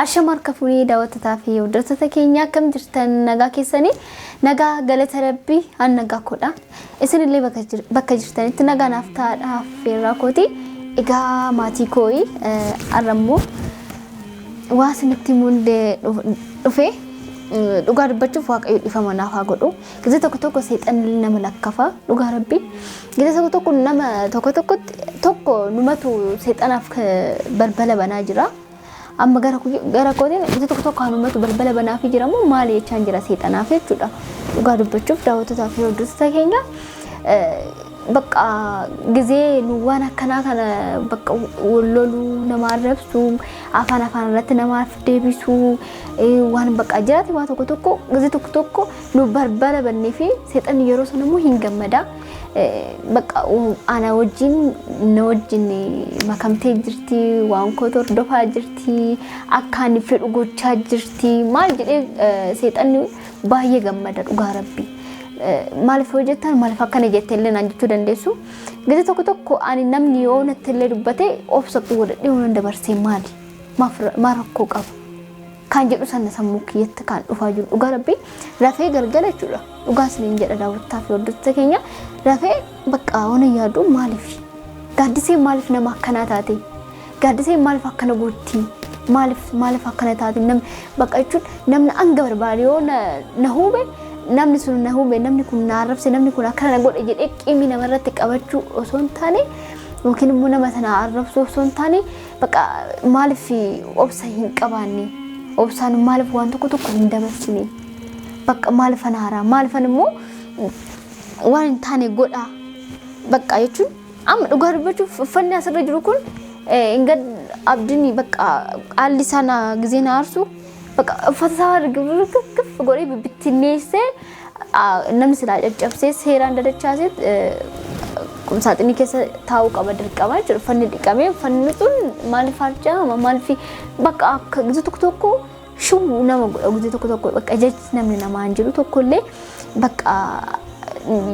Ashama harka fuunee daawwattotaa fi hordoftoota keenya, akkam jirtan? Nagaa keessanii? Nagaa, galata Rabbii, an nagaa koodha. Isinillee bakka jirtanitti nagaa naaf ta'aadha affeerraa kooti. Egaa maatii kooyi, har'a immoo waa isinitti himuun dhufe. Dhugaa dubbachuuf Waaqayyo dhifama naaf haa godhu. Gizee tokko tokko seexanni nama lakkafa, dhugaa Rabbii. Gizee tokko tokko nama tokko tokkotti tokko numatu seexanaaf balbala banaa jira. Amma gara kootiin gizee tokko tokko anumatu balbala banaafii jira moo maali jechaan jira seexanaaf jechuudha. Dhugaa dubbachuuf, daawwattotaa fi hordoftoota keenya, bakka gizee nu waan akkanaa kana bakka wal loluu, nama arrabsuu, afaan afaan irratti namaaf deebisuu, waan bakka jiraate waan tokko tokko gizee tokko tokko nu balbala bannee fi seexanni yeroo sana immoo hin gammada. Bakka ana wajjin, na wajjin makamtee jirti, waan kootu hordofaa jirti, akka ani fedhu gochaa jirti maal jedhee seexanni baay'ee gammada, dhugaa Rabbii. Maaliif hojjettan, maaliif akkana jettee illee naan jechuu dandeessu. Gizee tokko tokko ani namni yoo natti illee dubbate obsa godhadhee waan dabarsee maali? Maal rakkoo qaba? Kan jedhu sana sammuu kiyyatti kan dhufaa jiru, dhugaa Rabbii, rafee galgala jechuudha. Dhugaa isiniin jedha, daawwattotaa fi hordoftoota keenya, rafee bakka waan yaadu, maaliif Gaaddiseen, maaliif nama akkanaa taate? Gaaddiseen maaliif akkana gootti? Maaliif akkana taate? Namni bakka jechuun namni hanga barbaade yoo na hube, namni sun na hube, namni kun na arrabse, namni kun akkana na godhe jedhee qimii namarratti qabachuu osoo hin taane, yookiin immoo nama sana arrabsuu osoo hin taane, bakka maaliif obsa hin qabaanne? Obsaan maaliif waan tokko tokko hin dabarsine? Bakka maaliif an haaraa, maaliif immoo waan hin taane godhaa? Bakka jechuun amma dhugaa dubbachuuf uffanni asirra jiru kun hin gad abdiin bakka haalli isaa na gizee na aarsu, bakka uffata isaa rgif godhee bibittinneessee, namni silaa caccabsee seeraan dadachaasee qumsaaxinii keessa taa'uu qaba dirqama jechuudha. Uffanni dhiqamee, uffanni sun maaliif harca'ama? Maaliif bakka akka gizee tokko tokko shuu nama godha? Gizee tokko tokko bakka jechi namni namaan jedhu tokkollee bakka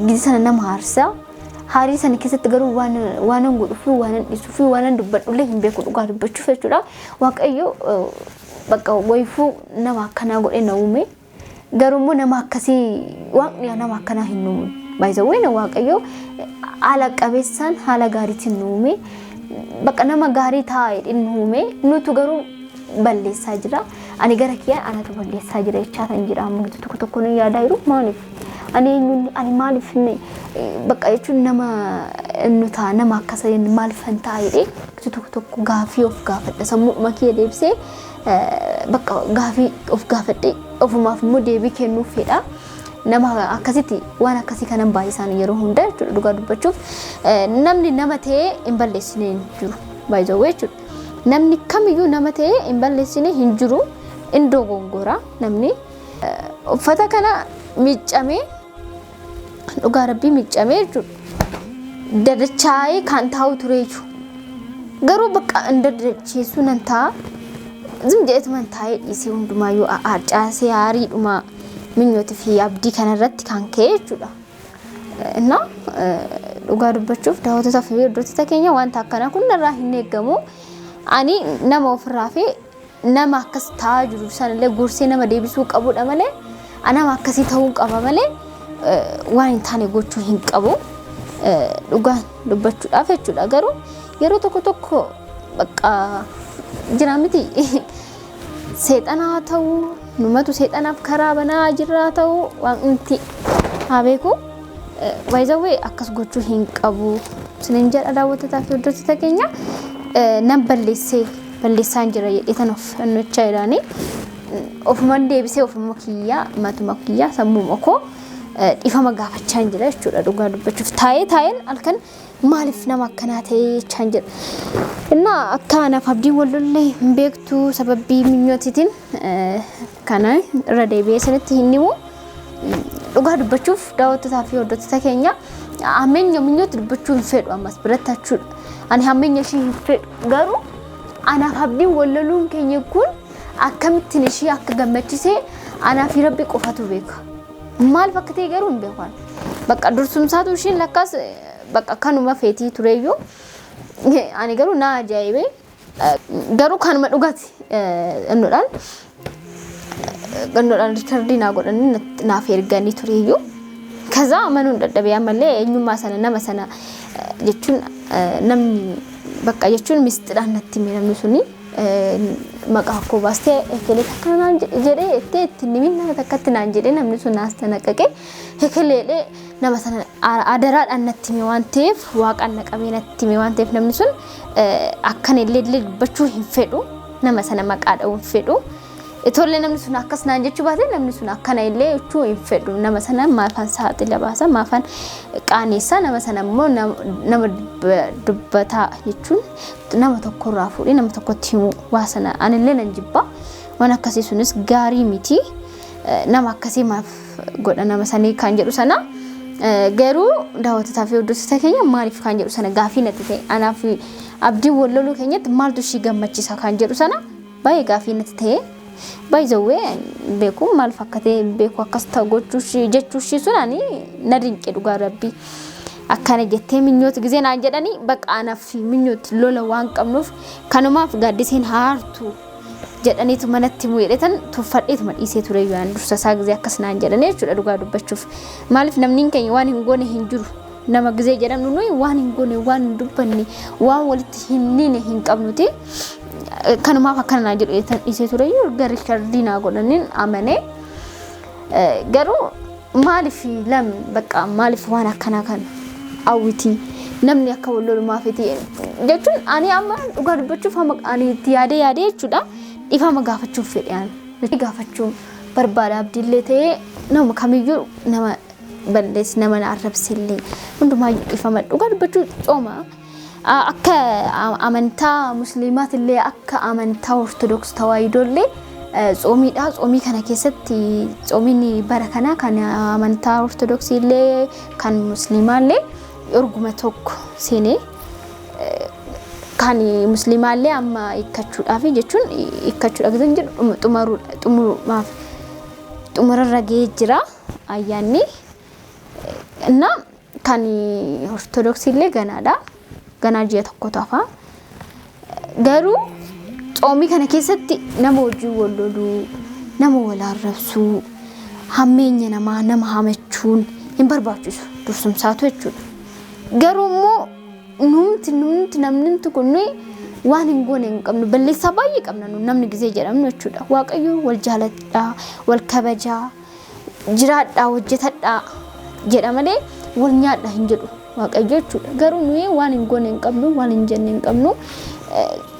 gizee sana nama aarsa. Haarii sana keessatti garuu waan an godhuu fi waan an dhiisuu fi waan an dubbadhullee hin beeku, dhugaa dubbachuuf jechuudha. Waaqayyo bakka wayifuu nama akkanaa godhee na uume. Garuu immoo nama akkasii Waaqni nama akkanaa hin uumu. Baay'isawween Waaqayyo haala qabeessaan, haala gaariitiin nu uume. Bakka nama gaarii taa'ee nu uume, nutu garuu balleessaa jira. Ani gara kiyyaa anatu balleessaa jira jechaa kan jira. Amma tokko tokko nu yaadaa jiru, maaliif? Ani eenyuun, ani maaliif bakka jechuun nama nu ta'a, nama akkasa maaliif kan ta'a jedhee tokko tokko gaafii of gaafadha. Sammuu kiyya deebisee bakka gaafii of gaafadhe, ofumaaf immoo deebii kennuuf fedha. Nama akkasitti waan akkasii kanan baay'isaan yeroo hunda jechuudha, dhugaa dubbachuuf. Namni nama ta'ee hin balleessine hin jiru. Baay'isawwee jechuudha. Namni kamiyyuu nama ta'ee hin balleessine hin jiru. In dogongora namni. Uffata kana miiccamee, dhugaa Rabbii, miiccamee jechuudha. Dadachaa'ee kan taa'u ture jechuudha. Garuu bakka hin dadacheessuu nan ta'a. Zim jedheetuma taa'ee dhiisee, hundumaayyuu harcaasee, aariidhuma minyootii fi abdii kanarratti kan ka'e jechuudha. Innaa dhugaa dubbachuuf, daawwattoota fi hordoftoota keenya, wanta akkanaa kun narraa hin eeggamu. Ani nama ofirraa fi nama akkas ta'aa jiru sanallee gorsee nama deebisuu qabudha malee, nama akkasii ta'uu qaba malee, waan hin taane gochuu hin qabu. Dhugaan dubbachuudhaaf jechuudha. Garuu yeroo tokko tokko bakka jira miti, seexanaa ta'uu, numatu seexanaaf karaa banaa jirraa ta'uu waan nuti haa beeku. Baay'izawwee akkas gochuu hin qabu. Isinin jedha, daawwattootaa fi hordoftoota keenya, nan balleessee, balleessaan jira jedhee tan of annochaa jiraani. Ofuman deebisee ofuma kiyyaa, matuma kiyyaa, sammuma koo dhifama gaafachaa jira jechuudha, dhugaa dubbachuuf. Taa'ee taa'een halkan maaliif nama akkanaa ta'ee jechaan jira. Innaa akka anaaf abdiin wal lollee hin beektu sababii minyootiitiin kana irra deebi'ee isinitti hin himu. Dhugaa dubbachuuf, daawwattootaa fi hordoftoota keenya, hammeenya minyootti dubbachuu hin fedhu ammas biratti jechuudha. Ani hammeenya ishii hin fedhu, garuu anaaf abdiin wal loluun keenya kun akkamittiin ishii akka gammachisee anaa fi Rabbi qofatu beeka. Maal bakka ta'e garuu hin beeku. Bakka dursumsaatu ishiin lakkaas bakka kanuma feetii tureyyuu, ani garuu na ajaa'ibee, garuu kanuma dhugati. innoodhaan gannoodhaan riikardii naa godhanii naaf erganii tureyyuu. Kaza amanuun dadhabee ammallee eenyummaa sana nama sana jechuun namni bakka jechuun mistidhaan natti hime namni suni maqaa koo baastee ekelee takka naan jedhee jettee itti himin nama takkatti naan jedhee namni sun naas tanaqaqe ekeleedhee nama sana adaraadhaan natti hime waan ta'eef waaqaan na qabee natti hime waan ta'eef namni sun akkana illee illee dubbachuu hin fedhu nama sana maqaa dha'uu hin fedhu. Itollee namni sun akkas naan jechuu baate namni sun akkana illee jechuu hin fedhu. Nama sana maafan saaxila baasa, maafan qaaneessa, nama sana immoo nama dubbataa jechuun nama tokkorraa fuudhee nama tokkotti himuu waa sana anillee nan jibba. Waan akkasii sunis gaarii miti. Nama akkasii maaf godha nama sanii kan jedhu sana garuu daawwattotaa fi hordoftoota keenya maaliif kan jedhu sana gaafii natti ta'e. Anaaf abdiin wal loluu keenyatti maaltu ishii gammachiisa kan jedhu sana baay'ee gaafii natti ta'e. By the way beeku maal fakkatee beeku akkas ta'u gochuu jechuu ishii sun ani na dinqe dhugaa rabbii. Akkana jettee minyooti gizee naan jedhanii bakka anaaf minyooti lola waan qabnuuf kanumaaf gaaddiseen haartu jedhaniitu manatti himuu jedhetan tuffadheetuma dhiisee ture yoo dursa isaa gizee akkas naan jedhanii jechuudha dhugaa dubbachuuf. Maaliif namni keenya waan hin goone hin jiru. Nama gizee jedhamnu nuyi waan hin goone waan hin dubbanne waan walitti hin niine hin qabnuti. Kanumaaf akkana naan jedhu jedhetan dhiisee ture yoo garri shardii naa godhaniin amanee. Garuu maaliif lam bakka maaliif waan akkanaa kana hawwitii namni akka wal lolu maafiti jechuun ani amma dhugaa dubbachuuf amma ani itti yaadee yaadee jechuudha dhiifama gaafachuuf fedhe ani gaafachuu barbaada abdiillee ta'ee nama kamiyyuu nama balleessi nama na arrabsellee hundumaayyuu dhiifama dhugaa dubbachuu cooma. Akka amantaa musliimaatillee akka amantaa ortodoks tawaahidollee tsoomiidha. Tsoomii kana keessatti tsoomiin bara kana kan amantaa ortodoksiillee kan musliimaallee erguma tokko seenee kan musliimaallee amma hiikkachuudhaaf jechuun hiikkachuudha kan jedhu xumuruudhaaf xumurarra gahee jira ayyaanni. እና kan ortodoksiillee ganaadha. Ganaa ji'a tokkotu hafa. Garuu tsoomii kana keessatti nama wajjin wal loluu, nama wal arrabsuu, hammeenya namaa nama hamachuun hin barbaachisu dursumsaatu jechuudha. Garuu immoo numti numti namni kun waan hin goone hin qabnu balleessaa baay'ee qabna nu namni gizee jedhamnu jechuudha. Waaqayyo wal jaaladhaa, wal kabajaa, jiraadhaa, hojjetadhaa jedha malee wal nyaadhaa hin jedhu Waaqayyo jechuudha. Garuu nuyi waan hin goone hin qabnu, waan hin jenne hin qabnu.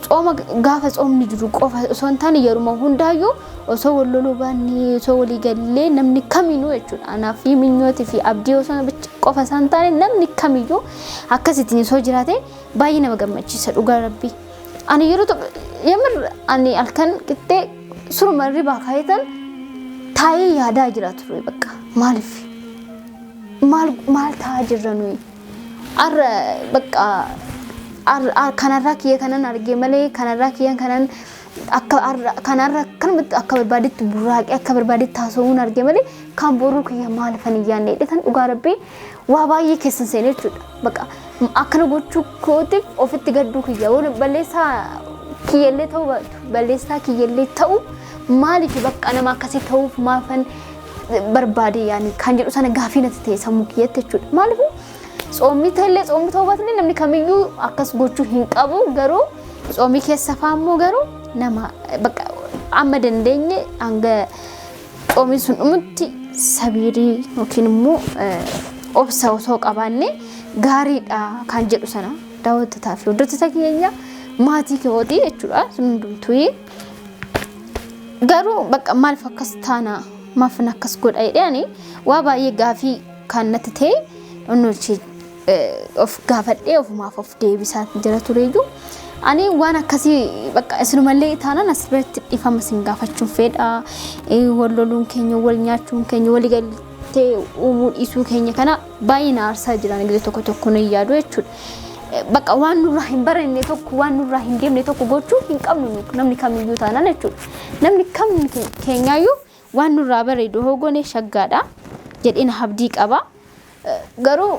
Tsooma gaafa tsoomni jiru qofa osoo hin taane yeruma hundaayyuu osoo wal loluu baannee osoo walii gallee namni kamiinuu jechuudha. Anaa fi minyootii fi abdii osoo qofa isaan taane namni kamiyyuu akkasittiin osoo jiraate baay'ee nama gammachiisa dhugaa rabbii. Ani yeroo tokko yemir ani halkan qixxee suruma ribaa kaayetan taa'ee yaadaa jira ture bakka maaliif maal maal ta'aa jirra nuyi arra bakka kanarraa kiyya kanan argee malee kanarraa kiyya kanan akka kanarra akkanumatti akka barbaadetti burraaqee akka barbaadetti haasa'uun argee malee kan boruu kiyya maalifan hin yaadne jedhetan dhugaa rabbii waa baay'ee keessan seenee jechuudha. Bakka akkana gochuu kootiif ofitti gadduu kiyya balleessaa kiyyallee ta'uu baatu balleessaa kiyyallee ta'u maaliif bakka nama akkasii ta'uuf maafan barbaade yaani kan jedhu sana gaafii natti ta'e sammuu kiyyatti jechuudha. Maaliif tsoomii ta'ellee tsoomii ta'uu baatellee namni kamiyyuu akkas gochuu hin qabu garuu tsoomii keessa fa'aa immoo garuu nama bakka amma dandeenye hanga tsoomiin sun dhumutti sabiirii yookiin immoo obsa osoo qabaanne gaariidha kan jedhu sana daawwattotaa fi hordoftoota keenya maatii kootii jechuudha sun hundumtuu garuu bakka maaliif akkas taana maafin akkas godha jedhee ani waa baay'ee gaafii kan natti ta'e onnolchee of gaafadhee ofumaaf of deebisaa jira tureyyuu. Ani waan akkasii bakka isinumallee taanaan as biratti dhiifama isin gaafachuun fedha. Wal loluun keenya, wal nyaachuun keenya, walii galtee uumuu dhiisuu keenya kana baay'ee na aarsaa jiran gizee tokko tokko ni yaadu jechuudha. Bakka waan nurraa hin baranne tokko waan nurraa hin deemne tokko gochuu hin qabnu namni kamiyyuu taanaan jechuudha. Namni kam keenyaayyuu waan nurraa bareedu hoo goone shaggaadha jedheen abdii qaba. Garuu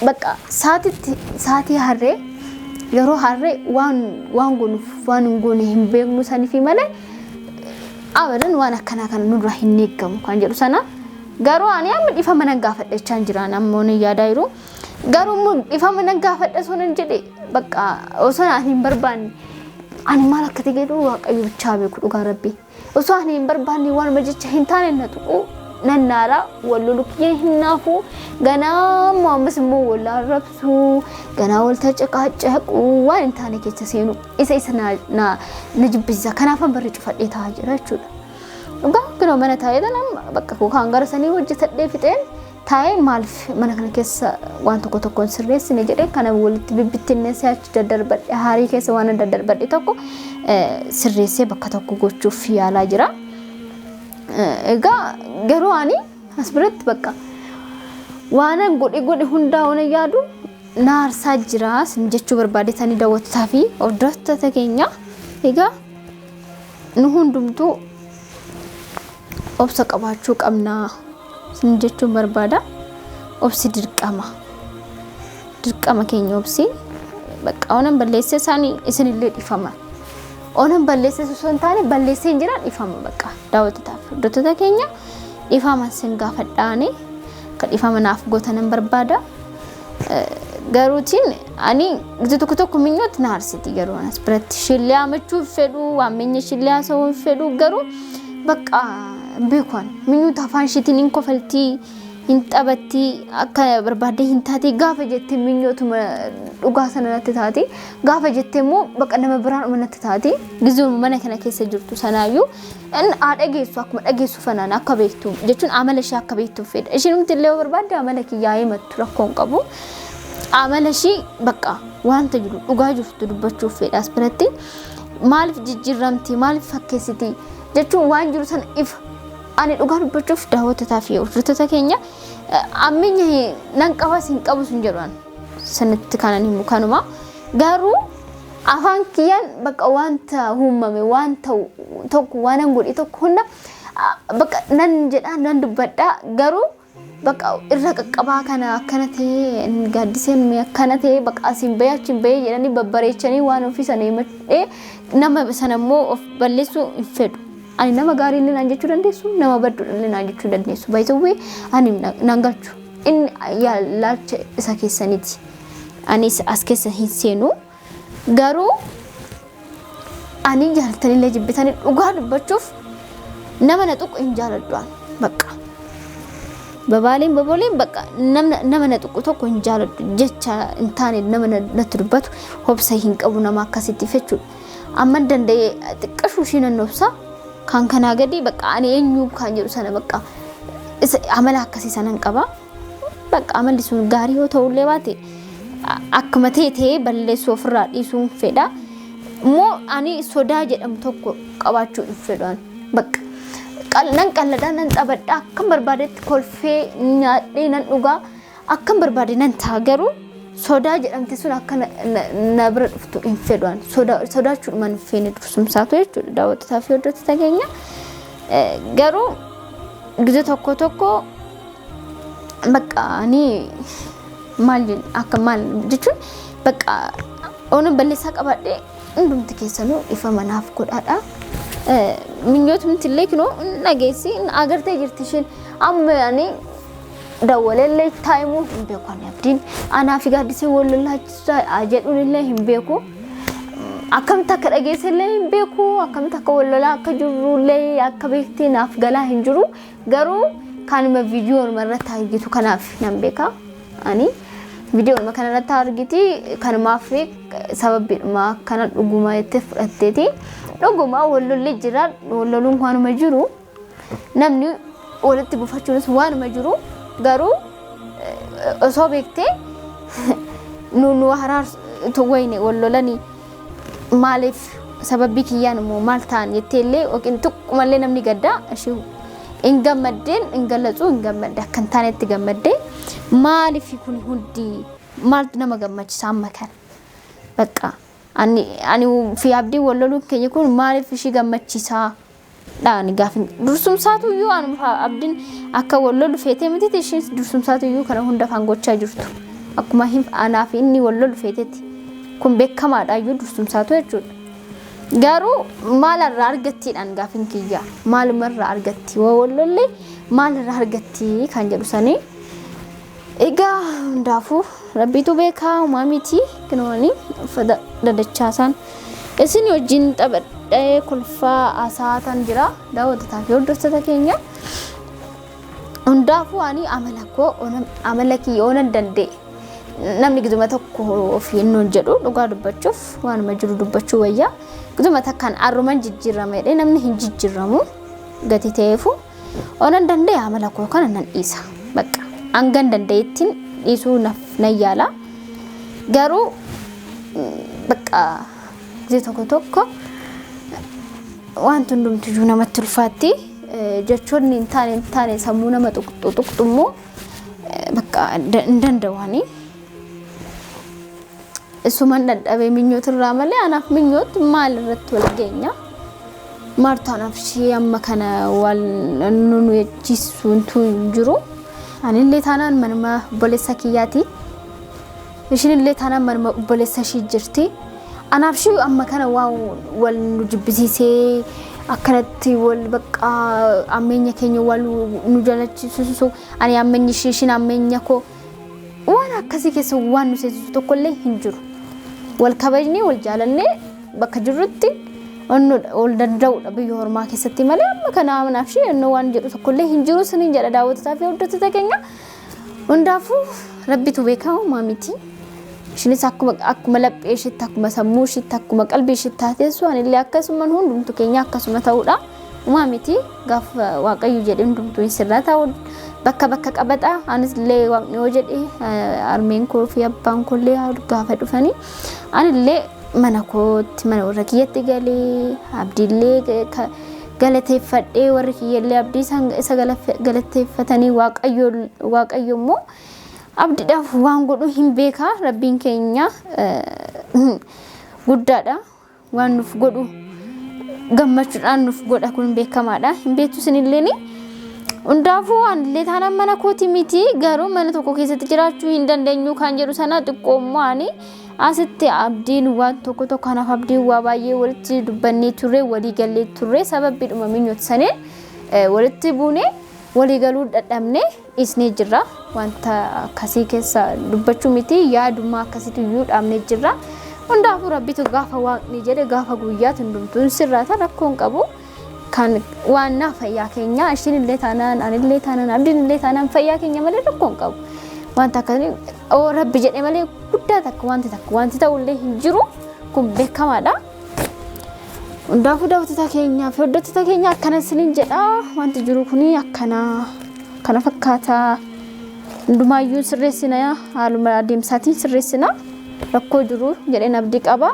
bakka saatitti saatii harree Yeroo harree waan waan goonuuf waan hin goone hin beeknu saniifi malee abadan waan akkanaa kana nurraa hin eeggamu kan jedhu sana. Garuu ani amma dhifama nan gaafadha jechaan jiraan amma waan yaadaa jiru. Garuu immoo dhifama nan gaafadha osoo nan jedhe bakka osoo ani hin barbaanne ani maal akka ta'e jedhu Waaqayyo bichaa beeku dhugaa Rabbii. Osoo ani hin barbaanne waanuma jecha hin taane na tuqu nan naara wal lolu kiyya hin naafu ganaa immoo ammas immoo wal arrabsu ganaa wal tacaqaacaqu waan hin taane keessa seenu isa isa na na na jibbisiisa kanaafan barri cufadhee taa'aa jira jechuudha. Dhugaa kunoo mana taa'ee tanaan bakka koo kaan gara sanii hojjetadhee fixeen taa'ee maaliif mana kana keessa waan tokko tokko hin sirreessine jedhee kana walitti bibbittinneessee achi daddarbadhe haarii keessa waan daddarbadhe tokko sirreessee bakka tokko gochuuf yaalaa jira. Egaa garuu ani as biratti bakka waanan godhe godhe hundaa waan yaadu na aarsaa jira sin jechuu barbaadetanii daawwattotaa fi hordoftoota keenya. Egaa nu hundumtuu obsa qabaachuu qabna sin jechuun barbaada. Obsi dirqama. Dirqama keenya obsi. Bakka onan balleessee isaanii isinillee dhifama. Onan balleessee osoo hin taane balleessee hin jira dhifama bakka daawwattotaaf hordoftoota keenya dhifama sin gaafadhaani akka dhifama naaf gootanan barbaada. Garuutiin ani gita tokko tokko minyooti na aarsiti garuu anas biratti shillee amachuu hin fedhu waammeenya shillee haasa'uu hin fedhu garuu bakka beekuan minyoota afaan ishiitiin hin kofaltii hin taphattii akka barbaadde hin taatee gaafa jettee minyootuma dhugaa sana natti taati gaafa jettee immoo bakka nama biraan natti taati gizuuma mana kana keessa jirtu sanaayyuu Inni haa dhageessu akkuma dhageessu fanaan akka beektu jechuun amala ishee akka beektuuf fedha. Ishiin illee yoo barbaadde amala kiyyaa himattu rakkoo hin qabu. Amala ishii bakka wanta jiru dhugaa jirtu dubbachuuf fedha as biratti. Maaliif jijjiiramti maaliif fakkeessiti jechuun waan jiru sana ifa. Ani dhugaa dubbachuuf daawwattotaa fi hordoftoota keenya amminya nan qabas hin qabus hin jedhu ani. Sanatti kanan himu kanuma. Garuu afaan kiyyaan bakka wanta uumame waan ta'u tokko waanan godhe tokko hunda bakka nan jedha nan dubbadha garuu bakka irra qaqqabaa kana akkana ta'ee gaaddiseen akkana ta'ee bakka asiin bahee achiin bahee jedhanii babbareechanii waan ofii sana himadhee nama sana immoo of balleessuu hin fedhu. Ani nama gaarii illee naan jechuu dandeessu nama baddu illee naan jechuu dandeessu. Baay'ee ani nan galchu. Inni laalcha isa keessaniiti. Anis as keessa hin seenu. Garuu ani jaalattanillee jibbitanii dhugaa dubbachuuf nama na tuqu hin jaaladhu ani bakka. Babaaleen babooleen bakka nama na tuqu tokko hin jaaladhu jecha hin taane nama natti dubbatu hobsa hin qabu nama akkasitti jechuudha. Amma danda'ee xiqqashuu ishii nan obsa kan kanaa gadi bakka ani eenyu kan jedhu sana bakka amala akkasii sanan qaba. Bakka amalli sun gaarii yoo ta'ullee baate akkuma ta'e ta'ee balleessuu ofirraa dhiisuun fedha. Immoo ani sodaa jedhamu tokko qabaachuu hin fedhu ani. Bakka nan qalladaa nan taphadha akkam barbaadetti kolfee nyaadhee nan dhugaa akkam barbaade nan ta'a garuu sodaa jedhamte sun akka na bira dhuftu hin fedhu ani. Sodaachuudhuma hin feene dursumsaatu jechuudha daawwattotaa fi hordoftoota keenya. Garuu gizee tokko tokko bakka ani maal akka maal jechuun bakka oona balleessaa qabadhee hundumti keessanuu ifa manaaf godhaadha. Minyootumti illee kinoo dhageessi agartee jirti isheen amma ani dawwaleellee taa'imuu hin beeku ani abdiin anaa fi gaaddisee wal lolaachisaa jedhuun illee hin beeku. Akkamitti akka dhageesse illee hin beeku akkamitti akka wal lolaa akka jirru illee akka beektee naaf galaa hin jiru garuu kanuma viidiyoonuma irratti argitu kanaaf nan beeka ani viidiyoonuma kana irratti argiti kanumaaf sababbiidhuma akkana dhuguma jettee fudhatteeti dhuguma wal lolli jira wal loluun waanuma jiru namni walitti buufachuunis waanuma jiru garuu osoo beektee nu nu haraarsu wayne wal lolanii maaliif sababbii kiyyaan immoo maal ta'an jettee illee yookiin tokkumallee namni gaddaa ishee hin gammaddeen hin galatsu hin gammadde akka hin taanetti gammaddee maaliif kun hundi maaltu nama gammachisa amma kana bakka ani ani fi abdiin wal loluun keenya kun maaliif ishii gammachiisaa dha ani gaafin dursumsaatu iyyuu anuma abdiin akka wal lolu feetee miti ishiin dursumsaatu iyyuu kana hunda kan gochaa jirtu akkuma hin anaa fi inni wal lolu feeteeti. Kun beekamaadha iyyuu dursumsaatu jechuudha. Garuu maalarraa argattiidhaan gaafin kiyya maalumarraa argatti yoo wal lolle maalirraa argatti kan jedhu sanii. Egaa hundaafuu rabbiitu beekaa homaa miti kinooni uffata dadachaasaan isin wajjin taphadhee kolfaa haasa'aataan jira daawwattotaa fi hordoftoota keenya. Hundaafuu ani amala koo amala kiyya oonan danda'e namni gizuma tokko ofii inni jedhu dhugaa dubbachuuf waanuma jiru dubbachuu wayya. Gizuma takkaan arruman jijjiirama jedhee namni hin jijjiiramu gati ta'eefu oonan danda'e amala koo kana nan dhiisa. Bakka hangan danda'ettiin dhiisuu nan yaala. Garuu bakka gizee tokko tokko wanti hundumtiyyuu namatti ulfaatti jechoonni hin taane hin taane sammuu nama tuqxu tuqxu immoo bakka hin danda'ani. Isuman dadhabee minyoota irraa malee anaaf minyooti maal irratti wal geenya? Maaltu anaaf ishee amma kana wal nu jechisuuntu hin jiru. Anillee taanaan manuma obboleessa kiyyaati. Ishiin illee taanaan manuma obboleessa ishii jirti. Anaaf ishii amma kana waan wal nu jibbisiisee akkanatti wal bakka ammeenya keenya wal nu jalachiisu ani ammeenyi ishii ishiin ammeenya koo waan akkasii keessa waan nu seensisu tokkollee hin jiru. Wal kabajnee wal jaalannee bakka jirrutti ol danda'udha biyya ormaa keessatti malee amma kana anaaf ishee onnoo waan jedhu tokkollee hin jiru siniin jedha daawwattotaa fi hordoftoota keenya. Hundaafuu rabbitu beekaa homaa miti. Ishinis akkuma laphee ishiitti akkuma sammuu ishiitti akkuma qalbii ishiitti taateessu anillee akkasuma hundumtu keenya akkasuma ta'uudha. Homaa miti gaafa Waaqayyo jedhe hundumtuu hin sirrata bakka bakka qabata. Anis illee Waaqni yoo jedhe harmeen koo fi abbaan koo illee gaafa dhufanii anillee mana kootti mana warra kiyyatti galee abdiillee galateeffadhee warri kiyyallee abdii isa galateeffatanii Waaqayyo Waaqayyo immoo abdiidhaaf waan godhu hin beeka. Rabbiin keenya guddaadha, waan nuuf godhu gammachuudhaan nuuf godha, kun beekamaadha, hin beektu isinilleen. Hundaafuu anillee taanaan mana kooti miti, garuu mana tokko keessatti jiraachuu hin dandeenyu kan jedhu sana xiqqoommoo ani asitti abdiin waan tokko tokko kanaaf abdiin waa baay'ee walitti dubbannee turre, walii gallee turre, sababbiidhuma minyoota saniin walitti buune, walii galuu dadhabne, dhiisnee jirra. Wanta akkasii keessa dubbachuu miti, yaadummaa akkasiitu iyyuu dhaabnee jirra. Hundaafuu rabbitu gaafa Waaqni jedhe gaafa guyyaatti hundumtuun sirraata, rakkoon qabu. Kan waan naa fayyaa keenya ishiin illee taanaan anillee taanaan abdiin illee taanaan fayyaa keenya malee rakkoon qabu. Wanta akkasii oo rabbi jedhe malee guddaa takka wanti takka wanti ta'ullee hin jiru, kun beekamaadha. Hundaafuu daawwattoota keenyaa fi hordoftoota keenya akkana isiniin jedha, wanti jiru kuni akkana kana fakkaata. Hundumaayyuu sirreessina, haaluma adeemsaatiin sirreessina rakkoo jiru jedheen abdii qaba.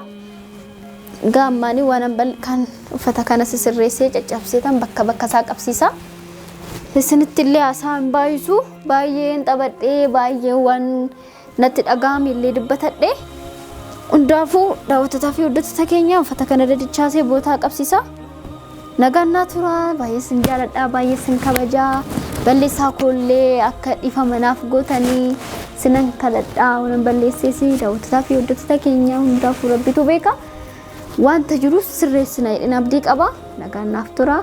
Gaammaanii waan kan uffata kana sisirreessee caccabsee tan bakka bakka isaa qabsiisa. Isinitti illee haasaa hin baay'isu, baay'een taphadhee baay'ee waan natti dhaga'ame illee dubbatadhe. Hundaafuu daawwattootaa fi hordoftoota keenya uffata kana dadichaasee bootaa qabsiisa. Nagaan naa tura, baay'ee sin jaaladha, baay'ee sin kabajaa. Balleessaa koollee akka dhiifama naaf gootanii sinan kadhadhaa, waan balleessees daawwattootaa fi hordoftoota keenya hundaafuu rabbitu beeka. Wanta jiru sirreessina jedheen abdii qaba. Nagaan naaf tura.